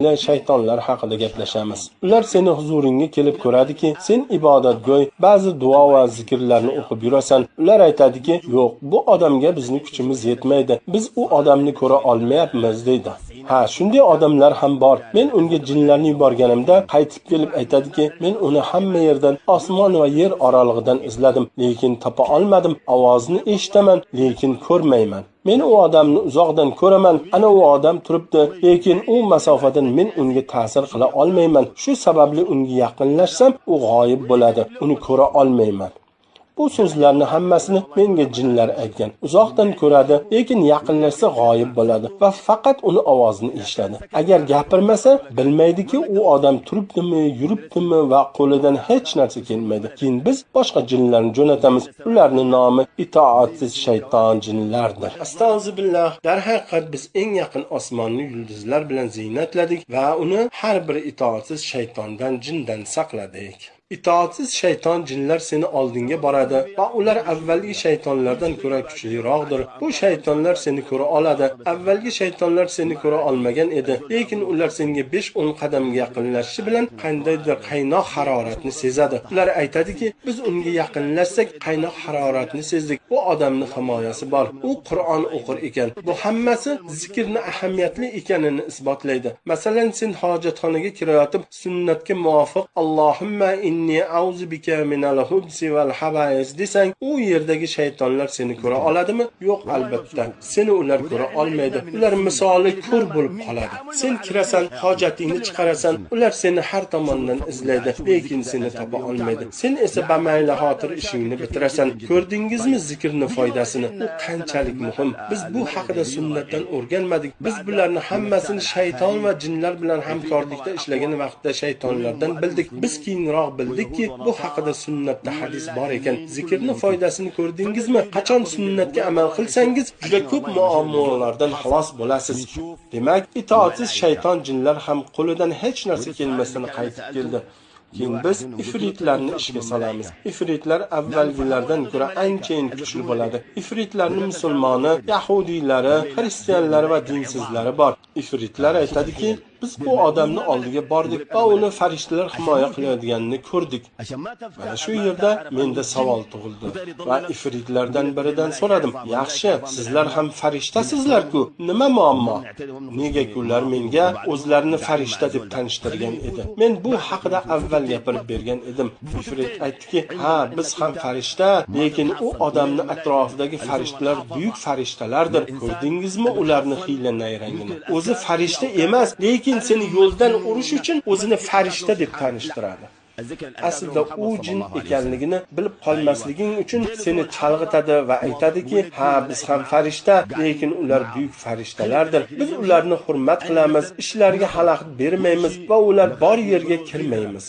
Shaytonlar haqida gaplashamiz. Ular seni huzuringga kelib ko'radiki, sen ibodatgo'y, ba'zi duo va zikrlarni o'qib yurasan. Ular aytadiki, yo'q, bu odamga bizni kuchimiz yetmaydi. Biz u odamni ko'ra olmayapmiz deydi. Ha, shunday odamlar ham bor. Men unga jinlarni yuborganimda qaytib kelib aytadiki, men uni hamma yerdan, osmon va yer oralig'idan izladim, lekin topa olmadim. Ovozini eshitaman, lekin ko'rmayman. Men u odamni uzoqdan ko'raman, ana u odam turibdi, lekin u masofadan men unga ta'sir qila olmayman. Shu sababli unga yaqinlashsam, u g'oyib bo'ladi, uni ko'ra olmayman. Bu so'zlarni hammasini menga jinlar aytgan. Uzoqdan ko'radi, lekin yaqinlashsa g'oyib bo'ladi va faqat uni ovozini eshitadi. Agar gapirmasa, bilmaydiki u odam turibdimi, yuribdimi va qo'lidan hech narsa kelmaydi. Keyin biz boshqa jinlarni jo'natamiz. Ularning nomi itoatsiz shayton jinlardir. Astag'firullah. Darhaqiqat biz eng yaqin osmonni yulduzlar bilan ziynatladik va uni har bir itoatsiz shaytondan, jindan saqladik. Itoatsiz shayton jinlar seni oldinga boradi va ular avvalgi shaytonlardan ko'ra kuchliroqdir. Bu shaytonlar seni ko'ra oladi. Avvalgi shaytonlar seni ko'ra olmagan edi, lekin ular senga 5-10 qadamga yaqinlashishi bilan qandaydir qaynoq haroratni sezadi. Ular aytadiki, biz unga yaqinlashsak qaynoq haroratni sezdik. Bu odamning himoyasi bor. U Qur'on o'qir ekan. Bu hammasi zikrni ahamiyatli ekanini isbotlaydi. Masalan, sen hojatxonaga kirayotib sunnatga muvofiq Allohumma inni auzu bika minal hubsi val habais desang, u yerdagi shaytonlar seni ko'ra oladimi? Yo'q, albatta. Seni ular ko'ra olmaydi. Ular misoli ko'r bo'lib qoladi. Sen kirasan, hojatingni chiqarasan, ular seni har tomondan izlaydi, lekin seni topa olmaydi. Sen esa bamayli xotir ishingni bitirasan. Ko'rdingizmi zikrning foydasini? U qanchalik muhim. Biz bu haqida sunnatdan o'rganmadik. Biz bularni hammasini shayton va jinlar bilan hamkorlikda ishlagan vaqtda shaytonlardan bildik. Biz keyinroq bildikki, bu haqida sunnatda hadis bor ekan. Zikrning foydasini ko'rdingizmi? Qachon sunnatga amal qilsangiz, juda ko'p muammolardan xalos bo'lasiz. Demak, itoatsiz shayton jinlar ham qo'lidan hech narsa kelmasdan qaytib keldi. Keyin biz ifritlarni ishga solamiz. Ifritlar avvalgilardan ko'ra anchayin kuchli bo'ladi. Ifritlarning musulmoni, yahudiylari, xristianlari va dinsizlari bor. Ifritlar aytadiki, biz bu odamni oldiga bordik va uni farishtalar himoya qilayotganini ko'rdik. Mana shu yerda menda savol tug'ildi va ifritlardan biridan so'radim: "Yaxshi, sizlar ham farishtasizlar-ku, nima muammo?" Negaki ular menga o'zlarini farishta deb tanishtirgan edi. Men bu haqida avval gapirib bergan edim. Ifrit aytdiki, "Ha, biz ham farishta, lekin u odamni atrofidagi farishtalar buyuk farishtalardir. Ko'rdingizmi ularni hiyla nayrangini? O'zi farishta emas, lekin seni yo'ldan urish uchun o'zini farishta deb tanishtiradi. Aslida u jin ekanligini bilib qolmasliging uchun seni chalg'itadi va aytadiki, ha, biz ham farishta, lekin ular buyuk farishtalardir. Biz ularni hurmat qilamiz, ishlariga xalaqit bermaymiz va ular bor yerga kirmaymiz.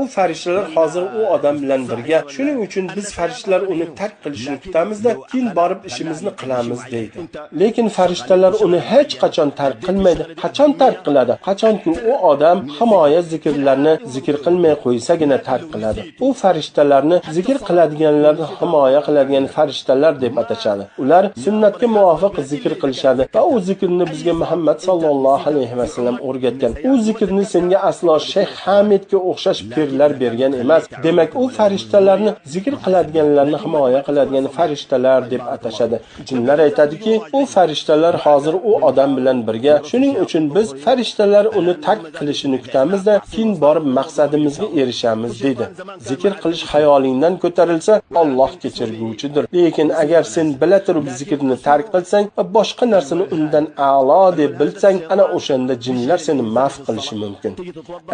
U farishtalar hozir u odam bilan birga. Shuning uchun biz farishtalar uni tark qilishini kutamizda, keyin borib ishimizni qilamiz deydi. Lekin farishtalar uni hech qachon tark qilmaydi. Qachon tark qiladi? Qachonki u odam himoya zikrlarini zikr qilmay qo'ysagina tark qiladi. U farishtalarni zikr qiladiganlarni himoya qiladigan farishtalar deb atashadi. Ular sunnatga muvofiq zikr qilishadi va u zikrni bizga Muhammad sallallohu alayhi vasallam o'rgatgan. U zikrni senga aslo Shayx Hamidga o'xshash pirlar bergan emas. Demak, u farishtalarni zikr qiladiganlarni himoya qiladigan farishtalar deb atashadi. Jinlar aytadiki, u farishtalar hozir u odam bilan birga. Shuning uchun biz farishtalar uni tark qilishini kutamizda, keyin borib maqsadimizga erishamiz deydi. Zikr qilish xayolingdan ko'tarilsa, Alloh kechirguvchidir. Lekin agar sen bila turib zikrni tark qilsang va boshqa narsani undan a'lo deb bilsang, ana o'shanda jinlar seni mahv qilishi mumkin.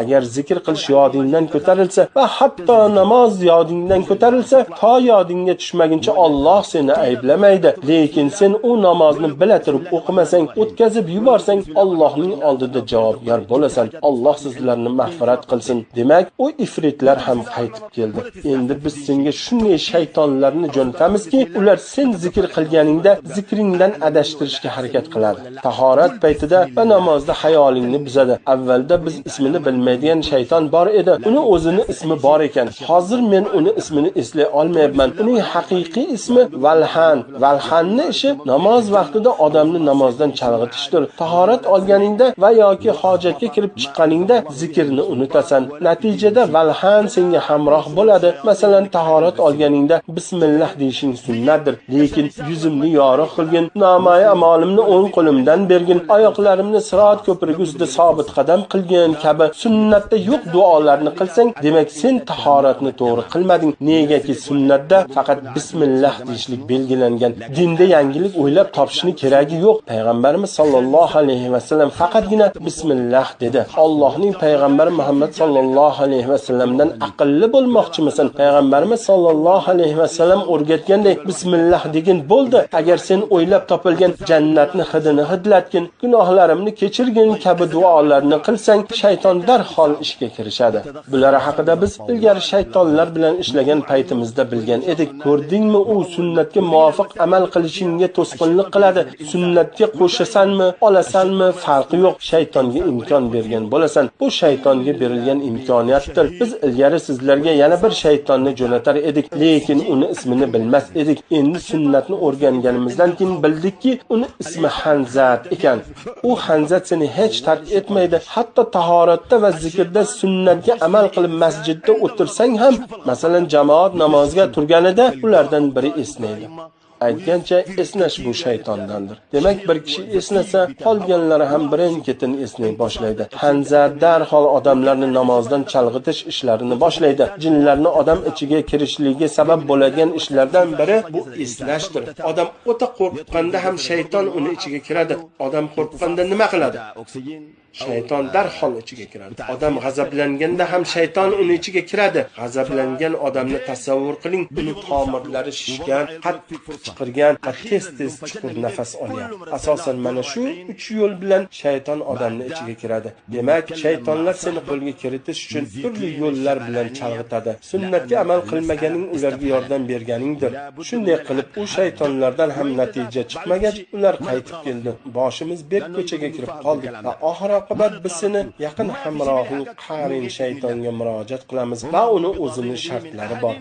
Agar zikr qilish yodingdan ko'tarilsa va hatto namoz yodingdan ko'tarilsa, to yodingga tushmaguncha Alloh seni ayblamaydi. Lekin sen u namozni bila turib o'qimasang, o'tkazib yuborsang, Allohning oldida javobgar bo'lasan. Alloh sizlarni mag'firat qilsin. Demak, u ifritlar ham qaytib keldi. Endi biz senga shunday shaytonlarni jo'natamizki, ular sen zikr qilganingda zikringdan adashtirishga harakat qiladi. Tahorat paytida va namozda xayolingni buzadi. Avvalda biz ismini bilmaydigan shayton bor edi. edi. Uni o'zini ismi bor ekan. Hozir men uni ismini eslay olmayapman. Uning haqiqiy ismi Valhan. Valhanning ishi namoz vaqtida odamni namozdan chalg'itishdir. Tahorat olganingda va yoki hojatga kirib chiqqaningda zikrni unutasan. Natijada Valhan senga hamroh bo'ladi. Masalan, tahorat olganingda bismillah deyishing sunnatdir. Lekin yuzimni yorug' qilgin, nomai amolimni o'ng qo'limdan bergin, oyoqlarimni sirot ko'prigi ustida sobit qadam qilgin kabi sunnatda yo'q duolarni qilsang, demak sen tahoratni to'g'ri qilmading. Negaki sunnatda faqat bismillah deyishlik belgilangan. Dinda yangilik o'ylab topishni keragi yo'q. Payg'ambarimiz sollallohu alayhi vasallam faqatgina bismillah dedi. Allohning payg'ambari Muhammad sollallohu alayhi vasallamdan aqlli bo'lmoqchimisan? Payg'ambarimiz sollallohu alayhi vasallam o'rgatganday bismillah degin bo'ldi. Agar sen o'ylab topilgan jannatni hidini hidlatgin, gunohlarimni kechirgin kabi duolarni qilsang, shayton darhol ishga kirishadi. Bular haqida biz ilgari shaytonlar bilan ishlagan paytimizda bilgan edik. Ko'rdingmi, u sunnatga muvofiq amal qilishingga to'sqinlik qiladi. Sunnatga qo'shasanmi, olasanmi, farqi yo'q. Shaytonga imkon bergan bo'lasan. Bu shaytonga berilgan imkoniyatdir. Biz ilgari sizlarga yana bir shaytonni jo'natar edik, lekin uni ismini bilmas edik. Endi sunnatni o'rganganimizdan keyin bildikki, uni ismi Hanzat ekan. U Hanzat seni hech tark etmaydi. Hatto tahoratda va zikrda sunnatga amal qilib masjidda o'tirsang ham, masalan, jamoat namozga turganida ulardan biri esnaydi. Aytgancha, esnash bu shaytondandir. Demak, bir kishi esnasa, qolganlari ham birin-ketin esnay boshlaydi. Hanzat darhol odamlarni namozdan chalg'itish ishlarini boshlaydi. Jinlarni odam ichiga kirishligiga sabab bo'ladigan ishlardan biri bu esnashdir. Odam o'ta qo'rqqanda ham shayton uni ichiga kiradi. Odam qo'rqqanda nima qiladi? Shayton darhol ichiga kiradi. Odam g'azablanganda ham shayton uni ichiga kiradi. G'azablangan odamni tasavvur qiling, uni tomirlari shishgan, qattiq chiqirgan va tez-tez chuqur nafas olyapti. Asosan mana shu 3 yo'l bilan shayton odamni ichiga kiradi. Demak, shaytonlar seni qo'lga kiritish uchun turli yo'llar bilan chalg'itadi. Sunnatga amal qilmaganing ularga yordam berganingdir. Shunday qilib, u shaytonlardan ham natija chiqmagach, ular qaytib keldi. Boshimiz berk ko'chaga kirib qoldik va oxir oqibat biz seni yaqin hamrohing Qarin shaytonga murojaat qilamiz va uni o'zini shartlari bor.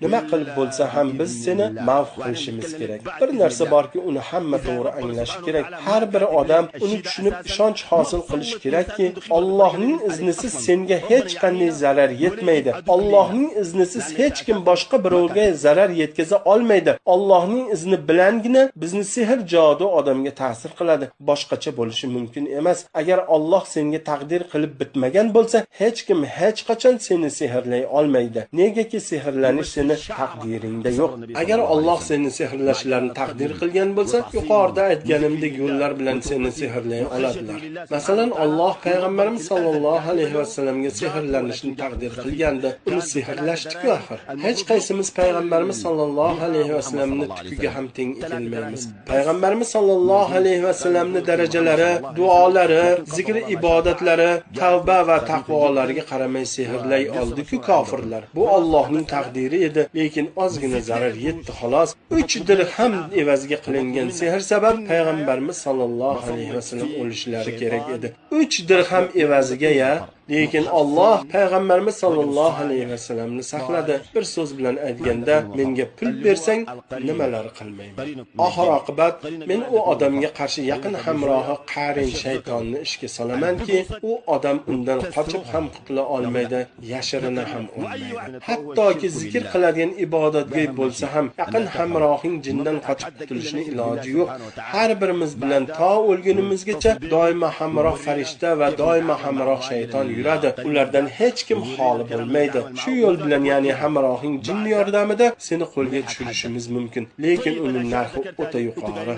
Nima qilib bo'lsa ham biz seni mavh qilishimiz kerak. Bir narsa borki, uni hamma to'g'ri anglashi kerak. Har bir odam uni tushunib ishonch hosil qilishi kerakki, Allohning iznisiz senga hech qanday zarar yetmaydi. Allohning iznisiz hech kim boshqa birovga zarar yetkaza olmaydi. Allohning izni bilangina bizni sehr jodu odamga ta'sir qiladi. Boshqacha bo'lishi mumkin emas. Agar Alloh senga taqdir qilib bitmagan bo'lsa, hech kim hech qachon seni sehrlay olmaydi. Negaki sehrlanish seni taqdiringda yo'q. Agar Alloh seni sehrlashlarini taqdir qilgan bo'lsa, yuqorida aytganimdek yo'llar bilan seni sehrlay oladilar. Masalan, Alloh payg'ambarimiz sollallohu alayhi vasallamga sehrlanishni taqdir qilgandi. Uni sehrlashdi-ku axir. Hech qaysimiz payg'ambarimiz sollallohu alayhi vasallamni tukiga ham teng kelmaymiz. Payg'ambarimiz sollallohu alayhi vasallamni darajalari, duolari, zikri ibodatlari, tavba va taqvolariga qaramay sehrlay oldi-ku kofirlar. Bu Allohning taqdiri edi, lekin ozgina zarar yetdi xolos. 3 dirham evaziga qilingan sehr sabab payg'ambarimiz sollallohu alayhi vasallam o'lishlari kerak edi. 3 dirham evaziga ya, lekin Alloh payg'ambarimiz sollallohu alayhi vasallamni saqladi. Bir so'z bilan aytganda, menga pul bersang nimalar qilmayman. Oxir oqibat men u odamga qarshi yaqin hamrohi Qarin shaytonni ishga solamanki, u odam undan qochib ham qutula olmaydi, yashirina ham olmaydi. Hattoki zikr qiladigan ibodatgo'y bo'lsa ham yaqin hamrohing jindan qochib qutulishning iloji yo'q. Har birimiz bilan to o'lgunimizgacha doimo hamroh farishta va doimo hamroh shayton yuradi. Ulardan hech kim xoli bo'lmaydi. Shu yo'l bilan, ya'ni hamrohing jin yordamida seni qo'lga tushirishimiz mumkin, lekin uning narxi o'ta yuqori.